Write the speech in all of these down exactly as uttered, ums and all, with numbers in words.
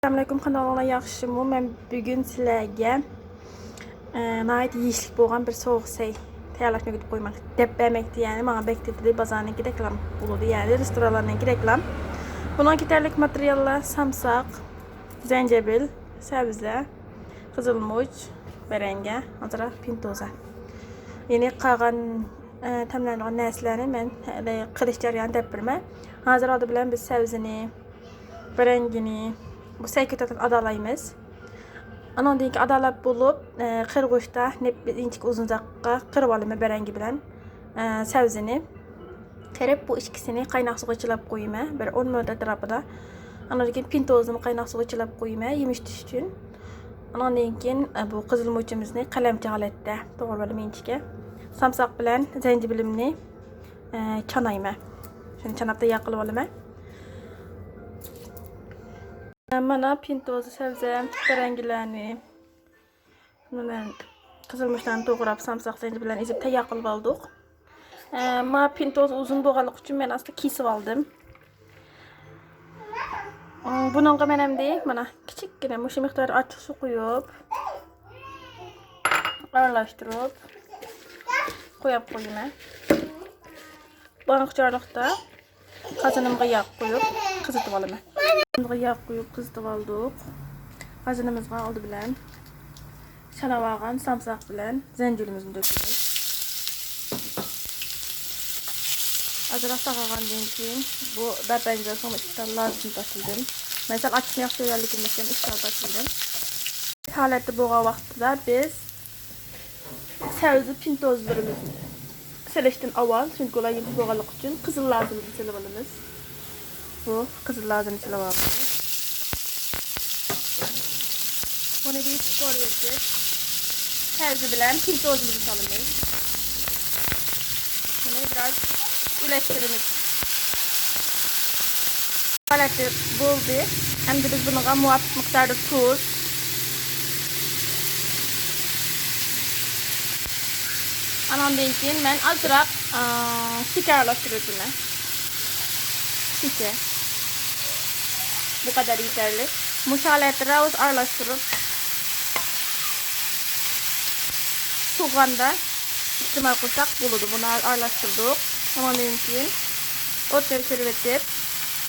ئەسسالامۇئەلەيكۇم، قانداق ئەھۋالىڭلار، ياخشىمۇ؟ مەن بۈگۈن سىلەرگە، ئە، ناھايىتى يېيىشلىك بولغان بىر سوغۇق سەي تەييارلاشنى ئۆگىتىپ قويىمەن. دەپ بەرمەكتە، يەنى ماڭا بەك تېتىدى، بازارنىڭكىدەكلا بولىدۇ، يەنى رېستورانلارنىڭكىدەكلا. بۇنىڭغا كېتەرلىك ماتېرىياللار: سامساق، زەنجەبىل، سەۋزە، قىزىلمۇچ، بەرەڭگە، ئازراق پىنتوزا. يەنى قالغان، ئە، تەملەنگەن نەرسىلەرنى مەن ھېلى قىلىش جەريانىدا دەپ بېرىمەن. ھازىر ئالدى بىلەن بىز سەۋزىنى، بەرەڭگىنى، بۇ سەي كۆتەتكەن ئادالايمىز. ئانىڭدىن كېيىن ئادالاپ بولۇپ، ئە، قىرغۇچتا نەپ-، ئىنچىكە ئۇزۇنراققا قىرىۋالىمەن بەرەڭگى بىلەن، ئە، سەۋزىنى. قىرىپ، بۇ ئىككىسىنى قايناق سۇغا چىلاپ قويىمەن، بىر ئون مىنۇت ئەتراپىدا. ئاندىن كېيىن پىنتوزىنى قايناق سۇغا چىلاپ قويىمەن، يېمىشتۈرۈش ئۈچۈن. ئاندىن كېيىن، ئە، بۇ قىزىلمۇچىمىزنى قەلەمچە ھالەتتە توغرىۋالىمەن ئىنچىكە. سامساق بىلەن زەنجىۋىلىمنى، ئە، چانايمەن. شۇنى چاناپ تەييار قىلىۋالىمەن. مانا پىنتوزا، سەۋزە، بەرەڭگىلەرنى، مانا قىزىلمۇچلارنى توغراپ، سامساق، زەنجىۋىل بىلەن ئېزىپ تەييار قىلىپ ئالدۇق. ئە، ما پىنتوزا ئۇزۇن بولغانلىقى ئۈچۈن مەن ئاستا كېسىپ ئالدىم. ئە، بۇنىڭغا مەن ئەمدى مانا كىچىككىنە مۇشۇ مىقدار ئاچچىق سۇ قۇيۇپ، ئارىلاشتۇرۇپ قويۇپ قويىمەن. بۇنىڭغا چارلىقتا قازىنىمغا ياغ قۇيۇپ قىزىتىپ ئالىمەن. قازىنىمغا ياغ قۇيۇپ قىزىتىپ ئالدۇق. قازىنىمىزغا ئالدى بىلەن چاناۋالغان سامساق بىلەن زەنجىۋىلىمىزنى تۆكىمىز. ئازراق ساقىغاندىن كېيىن بۇ بەپەنجە سوڭ ئىككى تال لازىم تاشلىدىم. مەن سەل ئاچچىقنى ياخشى كۆرگەنلىكىمدىن ئىككى تال تاشلىدىم. ھالەتتە بولغان ۋاقتىدا بىز سەۋزە پىنتوزىلىرىمىزنى سېلىشتىن ئاۋۋال، چۈنكى ئۇلار يېمىش بولغانلىقى ئۈچۈن، قىزىل لازىمىزنى سېلىپ ئالىمىز. بۇ قىزىل لازىمنى سېلىپ ئالىمىز. بۇنى بىر قورۇۋېتىپ، سەۋزە بىلەن پىنتوزىمىزنى سالىمىز. بۇنى بىراز ئۈلەشتۈرىمىز. ھالەتتە بولدى. ئەمدى بىز بۇنىڭغا مۇۋاپىق مىقداردا تۇز، ئاناندىن كېيىن مەن ئازراق، ئا، شېكەر ئارىلاشتۇرۇۋېتىمەن. شېكەر. بۇ قەدەر يېتەرلىك. مۇشۇ ھالەتتە راۋۇس ئارىلاشتۇرۇپ، سوغۇغاندا ئىستېمال قىلساق بولىدۇ. بۇنى ئارىلاشتۇردۇق. ئۇنىڭدىن كېيىن ئوتنى ئۆچۈرۈۋېتىپ،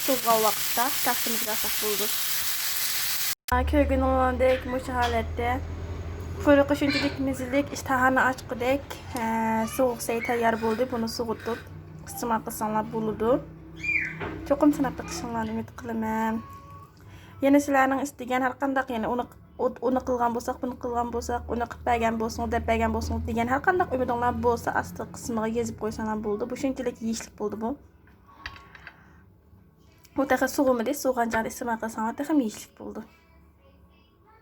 سوغۇغان ۋاقىتتا تەخسىمىزگە ئالساق بولىدۇ. كۆرگىنىڭلاردەك مۇشۇ ھالەتتە، قۇيرۇقى شۇنچىلىك مېزىلىك، ئىشتىھانى ئاچقۇدەك، ھە، سوغۇق سەي تەييار بولدى. بۇنى سوغۇتۇپ ئىستېمال قىلساڭلار بولىدۇ. چوقۇم سىناپ بېقىشىڭلارنى ئۈمىد قىلىمەن. يەنە سىلەرنىڭ ئىستىگەن ھەر قانداق، يەنە ئۇنى، ئۇنى قىلغان بولساق، بۇنى قىلغان بولساق، ئۇنى قىلىپ بەرگەن بولسىڭىز، دەپ بەرگەن بولسىڭىز دېگەن ھەر قانداق ئۈمىدىڭلار بولسا، ئاستى قىسمىغا يېزىپ قويساڭلار بولىدۇ. بۇ شۇنچىلىك يېيىشلىك بولدى بۇ. بۇ تېخى سوغۇمىدى، سوغۇغان چاغدا ئىستېمال قىلساڭلار تېخىمۇ يېيىشلىك بولىدۇ.